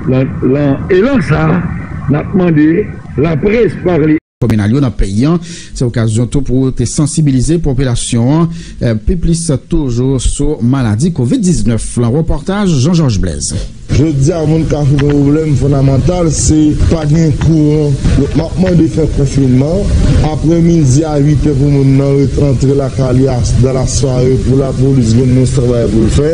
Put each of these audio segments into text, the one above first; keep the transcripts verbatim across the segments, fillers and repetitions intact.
Lan, lan elan sa a, n ap mande laprès pale. Kominal yo nan peyi an, se okazyon tou pou te sansibilize popilasyon an, eh, pi plis toujou sou maladi kovid diznèf lan. Repòtaj Jean Georges Blaise. Jodi a, moun Kafou gen pwoblèm fondamantal, se pa gen kouran. Donk, m ap mande fè konfinman. Aprè midi a uit è pou moun nan ret antre lakay li a, dan la sware pou lapolis gen mwens travay pou l fè.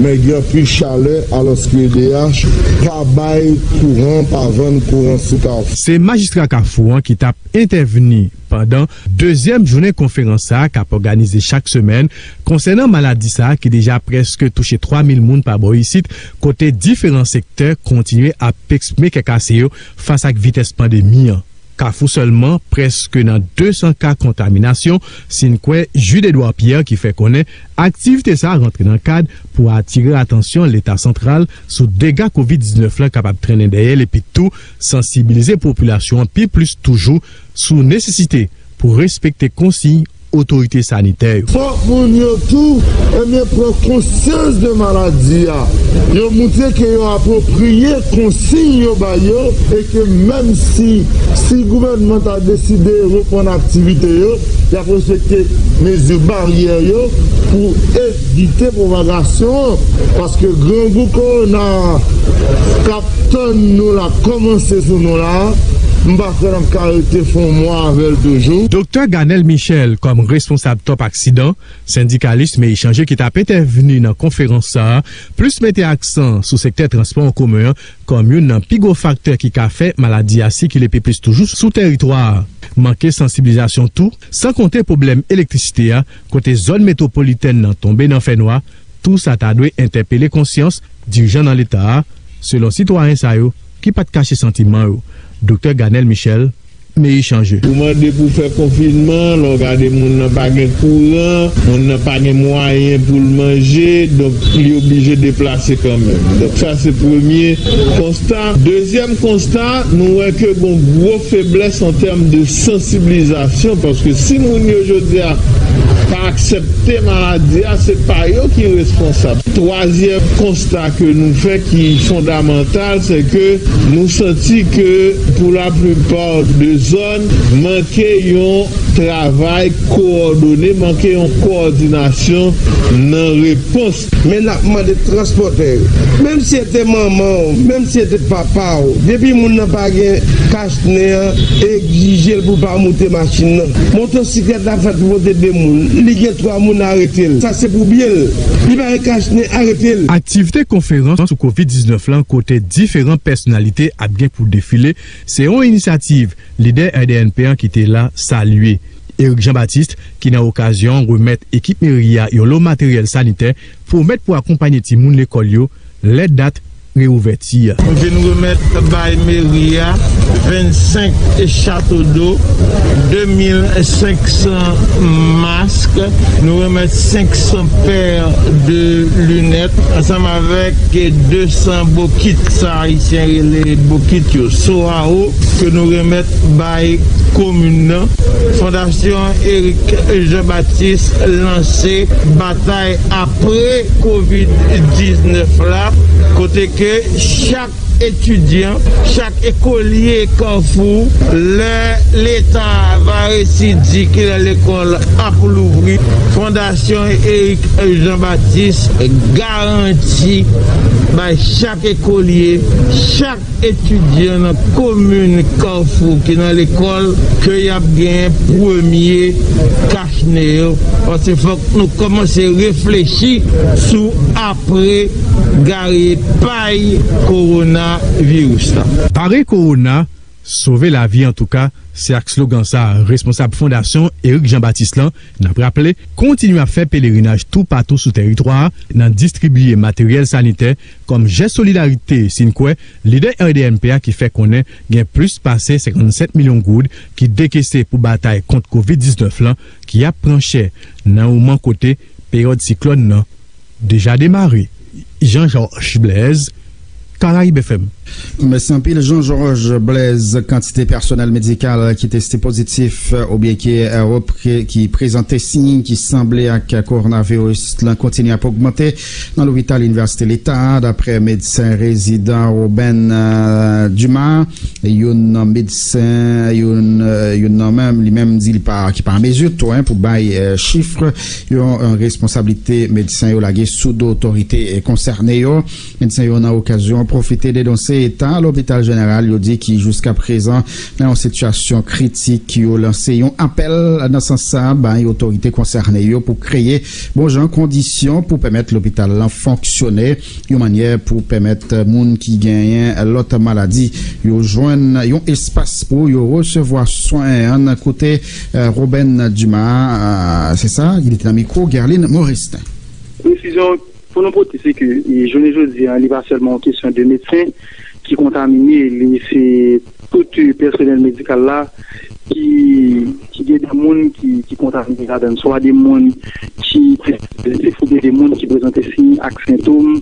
Men gen anpil chalè, alòske D H pa bay kouran, pa vann kouran sou Kafou. Se majistra Kafou an ki t ap entèvni pandan dezyèm jounen konferans sa a k ap òganize chak semèn konsènan maladi sa a ki deja prèske touche twa mil moun pa bò isit, kote diferan sektè kontinye ap eksprime kè kase yo fas ak vitès pandemi an. Kafou sèlman, prèske nan de san ka kontaminasyon, si n kwè Jude Edouard Pierre ki fè konnen aktivite sa a rantre nan kad pou atire atansyon Leta santral sou dega kovid diznèf lan kapab trennen dèyè l epi tou sansibilize popilasyon an pi plis toujou sou nesesite pou respekte konsiy otorite sanitè yo. Fòk moun yo tou, ebyen, pran konsyans de maladi a. Yo moutre ke yo apwopriye konsiy yo ba yo e ke menm si, si gouvènman ta deside reprann aktivite yo, y ap respekte mezi baryè yo pou evite pwopagasyon an. Paske grangou kowona k ap tann nou la kòmanse sou nou la, m pa kwè n ap ka rete fè yon mwa avè l toujou. Doktè Ganel Michel, kòm responsab Top Aksidan, sendikalis, men echanjè ki t ap entèvni nan konferans sa a, plis mete aksan sou sektè transpò an komen an kòm youn nan pi gwo faktè ki ka fè maladi a sikile pi plis toujou sou teritwa a. Manke sansibilizasyon tou, san konte pwoblèm elektrisite a, kote zòn metwopolitèn nan tonbe nan fènwa, tou sa ta dwe entèpele konsyans dirijan nan Leta a, selon sitwayen sa yo ki pa t kache santiman yo. Doktè Ganel Michel, men echanjè. Ou mande pou fè konfinman, lè w gade moun nan pa gen kouran, moun nan pa gen mwayen pou l manje, donk li oblije deplase kanmenm. Donk sa se premye konsta. Dezyèm konsta, nou wè ke gon gwo feblès an tèm de sansibilizasyon, paske si moun yo jodi a pa aksepte maladi a, se pa yo ki responsab. Twazyèm konsta ke nou fè ki fondamantal, se ke nou santi ke pou laplipa de zòn, manke yon travay kowòdone, manke yon kowòdinasyon nan repons. Men n ap mande transpòtè yo, menm si se te manman w, menm si se te papa w, depi moun nan pa gen kach nen an, egzije l pou l pa moute machin nan. Motosiklèt la fèt pou pote de moun, li gen twa moun, arete l. Sa se pou byen l. Li pa gen kach nen, arete l. Aktivite konferans sou kovid diznèf lan kote diferan pèsonalite ap gen pou defile, se yon inisyativ lidè R D N P an ki te la salye. Eric Jean Baptiste, ki nan okazyon an remèt ekip meri a yon lo materyèl sanitè, pwomèt pou akonpanye timoun lekòl yo lè dat reouvèti a. M vin remèt bay meri a vennsenk chato do, de mil senk san mask, nou remèt senk san pè de linèt, ansanm avèk de san bokit, sa Ayisyen rele bokit yo, soawo, ke nou remèt bay komin nan. Fondasyon Eric Jean Baptiste lanse batay apre kovid diznèf la, kote ke chak etidyan, chak ekolye Kafou, lè Leta va resi di ke lekòl ap louvri, Fondasyon Eric Jean Baptiste garanti bay chak ekolye, chak etidyan nan komin Kafou ki nan lekòl ke y ap genyen premye kach nen yo, paske fòk nou kòmanse reflechi sou apre gare pay kowonaviris la. Pare kowona, sove lavi, antouka, se ak slogan sa a responsab Fondasyon Eric Jean Baptiste lan, n ap raple, kontinye ap fè pelerinaj toupatou sou teritwa a nan distribiye materyèl sanitè kòm jès solidarite, si n kwè lidè R D N P a ki fè konnen gen plis pase senkannsèt milyon goud ki dekese pou batay kont kovid diznèf lan ki ap pran chè nan moman kote peryòd siklòn nan deja demare. Jean Georges Blaise, Karayib F M. Mèsi anpil, Jean Georges Blaise. Kantite pèsonèl medikal ki teste pozitif oubyen ki, eh, repre-, ki prezante siy ki sanble ak kowonaviris lan kontinye ap ogmante nan lopital Inivèsite Leta a, daprè medsen rezidan Roben, eh, Dumas. Youn nan medsen, youn, eh, youn nan menm, li menm di li pa, ki pa an mezi tou, en, pou bay, eh, chif yo, eh, responsablite medsen yo lage sou do otorite, eh, konsène yo. Medsen yo nan okazyon an pwofite denonse eta lopital jeneral yo, di ki jiska prezan nan yon sitiyasyon kritik. Yo lanse yon apèl nan sans sa a bay otorite konsène yo pou kreye bon jan kondisyon pou pèmèt lopital lan fonksyone yon mannyè pou pèmèt moun ki genyen lòt maladi yo jwenn yon espas pou yo resevwa swen. Ann koute, eh, Roben Dumas, eh, se sa, li te nan mikwo Guerline Moristin. Presizyon pou nou pote, se ke, e, jounen jodi a, li pa sèlman yon kesyon de medsen ki kontamine, li se tout pèsonèl medikal la ki, ki gen de moun ki, ki kontamine ladan l, swa de moun ki prezante siy oubyen de moun ki prezante siy ak sentòm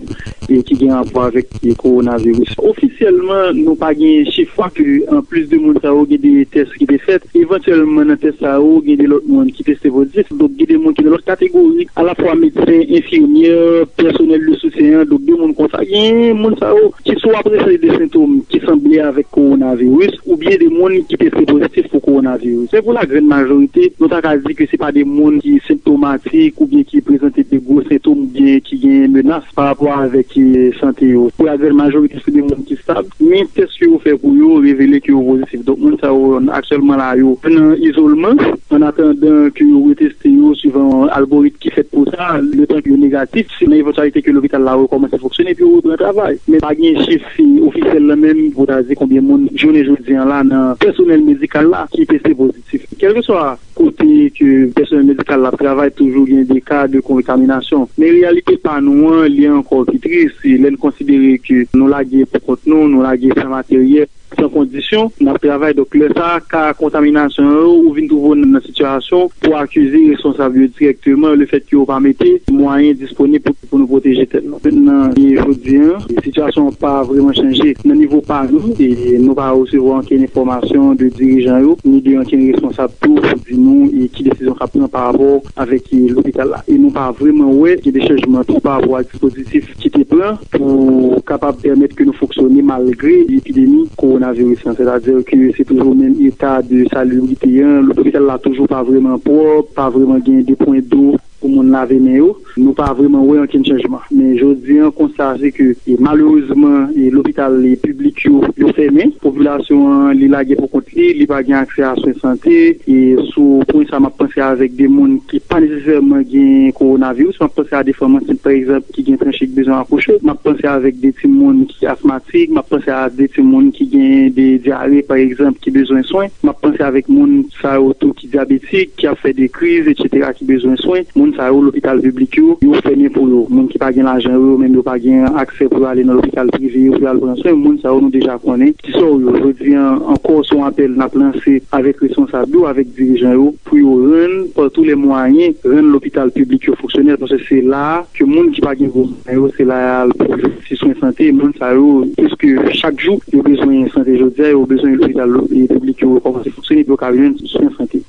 e ki gen rapò avèk, e, kowonaviris. Ofisyèlman, nou pa gen chif, kwake, anplis de moun sa yo, gen de tès ki te fèt. Evantyèlman, nan tès sa yo, gen de lòt moun ki teste pozitif. Donk, gen de moun ki nan lòt kategori, alafwa medsen, enfimyè, pèsonèl de soutyen an, donk de moun konsa. Gen moun sa yo ki swa prezante de sentòm ki sanble avèk kowonaviris, oubyen de moun ki teste pozitif pou kowonaviris. Men pou lagrann majorite, nou ta ka di ke se pa de moun ki senptomatik oubyen ki prezante de gwo sentòm oubyen ki gen menas pa rapò avèk, e, sante yo. Pou lagrann majorite, se de moun ki stab, men tès ke yo fè pou yo revele ke yo pozitif. Donk, moun sa yo, aktyèlman la, yo nan izolman, an atandan ke yo reteste yo, swivan algorit ki fèt pou sa, letan ke yo negatif, se nan evantyalite ke lopital la rekòmanse fonksyone, epi yo reprann travay. Men pa gen chif ofisyèl lan menm pou ta di konbyen moun, jounen jodi a la, nan pèsonèl medikal la ki teste pozitif. Kèlkeswa kote ke pèsonèl medikal la ap travay, toujou gen de ka de kontaminasyon. Men reyalite pa nou an, li ankò pi tris, lè n konsidere ke nou lage pou kont nou, nou lage san materyèl, san kondisyon, n ap travay. Donk, lè sa a, ka kontaminasyon yo, ou vin twouve w nan sitiyasyon pou akize responsab yo dirèkteman, lefètke yo pa mete mwayen disponib pou, pou nou pwoteje tèt nou. Mentnan, e jodi a, sitiyasyon an pa vrèman chanje nan nivo pa nou, e nou pa resevwa ankenn enfòmasyon de dirijan yo, ni de ankenn responsab tou pou di nou, e ki desizyon k ap pran pa rapò avèk, e, lopital la. E nou pa vrèman wè gen de chanjman tou pa rapò ak dispozitif ki te pran pou kapab pèmèt ke nou fonksyone malgre epidemi kowonaviris lan. Sètadi ke se toujou menm eta de salibrite an. Lopital la toujou pa vrèman pwòp, pa vrèman gen de pwen do pou moun lave men yo. Nou pa vrèman wè ankenn chanjman. Men jodi a, konsta a se ke, e, malerezman, e, lopital, e, piblik yo, yo fèmen. Popilasyon an, li lage pou kont li, li pa gen aksè a swen sante. E sou pwen sa, m ap panse avèk de moun ki pa nesesèman gen kowonaviris. M ap panse a de fanm ansent, pa egzanp, ki gen tranche ki bezwen akouche. M ap panse avèk de timoun ki asmatik. M ap panse a de timoun ki gen de dyare, pa egzanp, ki bezwen swen. M ap panse avèk moun sa yo tou ki dyabetik, ki ap fè de kriz, etsetera, ki bezwen swen. Moun sa yo, lopital piblik yo, yo fèmen pou yo. Moun ki pa gen lajan yo, yo menm yo pa gen aksè pou yo ale nan lopital prive yo pou yo al pran swen. Moun sa yo, nou deja konnen ki sò yo. Jodi a ankò, se yon apèl n ap lanse avèk responsab yo, avèk dirijan yo, pou yo rann, pa tou lè mwayen, rann lopital piblik yo fonksyonèl, paske se la ke moun ki pa gen gwo mwayen yo, se la y al pou jwenn ti swen sante. Moun sa yo, piske chak jou, yo bezwen sante jodi a, yo bezwen lopital, e, piblik yo rekòmanse fonksyone pou yo ka jwenn swen sante.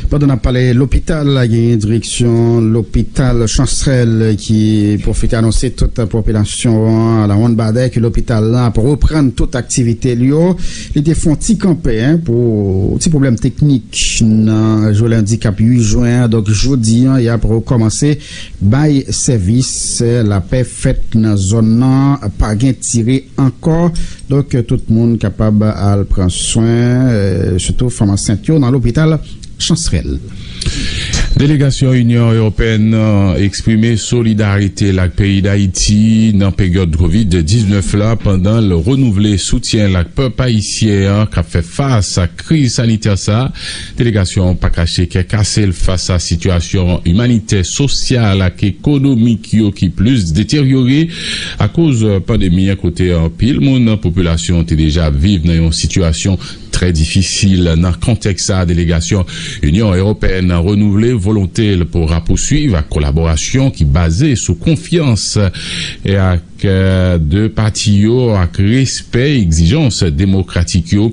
Pandan n ap pale lopital, genyen direksyon lopital Chansrèl ki pwofite anonse tout popilasyon an, Alawonnbadè, ke lopital la ap reprann tout aktivite l yo. Li te fè yon ti kanpe, en, pou ti pwoblèm teknik nan jounen lendi k ap uit jen an. Donk, jodi a, y ap rekòmanse bay sèvis. Lapè fèt nan zòn nan, pa gen tire ankò. Donk, tout moun kapab al pran swen, euh, sitou fanm ansent yo, nan lopital Chansrèl. Delegasyon Inyon Ewopeyèn nan eksprime solidarite l ak peyi Dayiti nan peryòd kovid diznèf la, pandan l renouvle soutyen l ak pèp ayisyen an k ap fè fas ak kriz sanitè sa a. Delegasyon an pa kache kè kase l fas a sitiyasyon imanitè, sosyal ak ekonomik yo ki plis deteryore akoz pandemi an, kote anpil moun nan popilasyon te deja ap viv nan yon sitiyasyon trè difisil. Nan kontèks sa a, delegasyon Inyon Ewopeyèn nan renouvle volonte l pou rapousuiv ak kolaborasyon ki baze sou konfyans e ak de pati yo ak respè egzijans demokratik yo.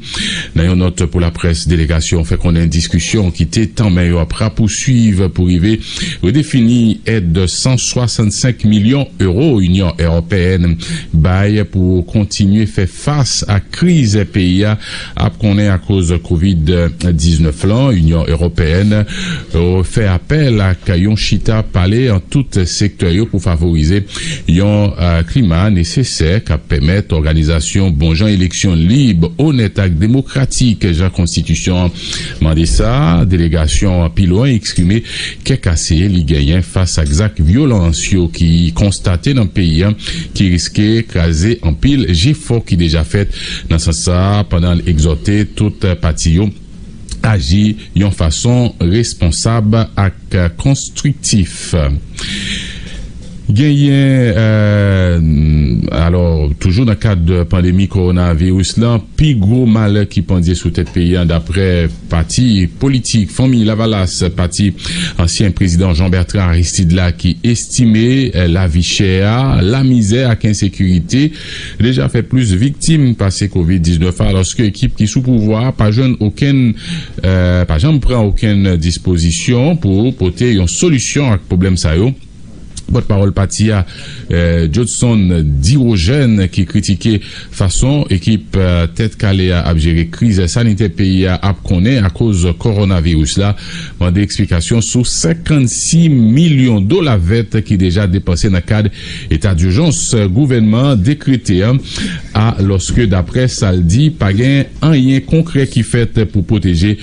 Nan yon nòt pou laprès, delegasyon fè konnen diskisyon ki te tanmen yo ap rapousuiv pou rive redefini èd san swasannsenk milyon ewo Inyon Ewopeyèn bay pou kontinye fè fas ak kriz peyi a ap konnen akoz kovid diznèf lan. Inyon Ewopeyèn fè apèl ak yon chita pale an tout sektè yo pou favorize yon klima nesesè k ap pèmèt òganizasyon bonjan eleksyon lib, onèt ak demokratik jan konstitisyon an mande sa. Delegasyon an pi lwen eksprime kè kase li genyen fas ak zak vyolans yo ki konstate nan peyi an, ki riske kraze anpil jefò ki deja fèt nan sans sa a, pandan l egzòte tout pati yo aji yon fason responsab ak konstriktif. Genyen, euh, alò, toujou nan kad pandemi kowonaviris lan, pi gwo malè ki pandye sou tèt peyi an, daprè pati politik Fanmi Lavalas, pati ansyen prezidan Jean Bertrand Aristide la, ki estime, euh, lavi chè a, lamizè ak ensekirite deja fè plis viktim pase kovid diznèf a, alòske ekip ki sou pouvwa a pa jwenn okenn, euh, pa janm pran okenn dispozisyon pou pote yon solisyon ak pwoblèm sa yo. Pòtpawòl pati a, euh, Jodson Dirojèn, ki kritike fason ekip, euh, tèt kale a ap jere kriz sanitè peyi a ap konnen akoz kowonaviris la, mande eksplikasyon sou senkannsis milyon dola vèt ki deja depanse nan kad eta dijans gouvènman an dekrete an, alòske, daprè sa l di, pa gen anyen konkrè ki fèt pou pwoteje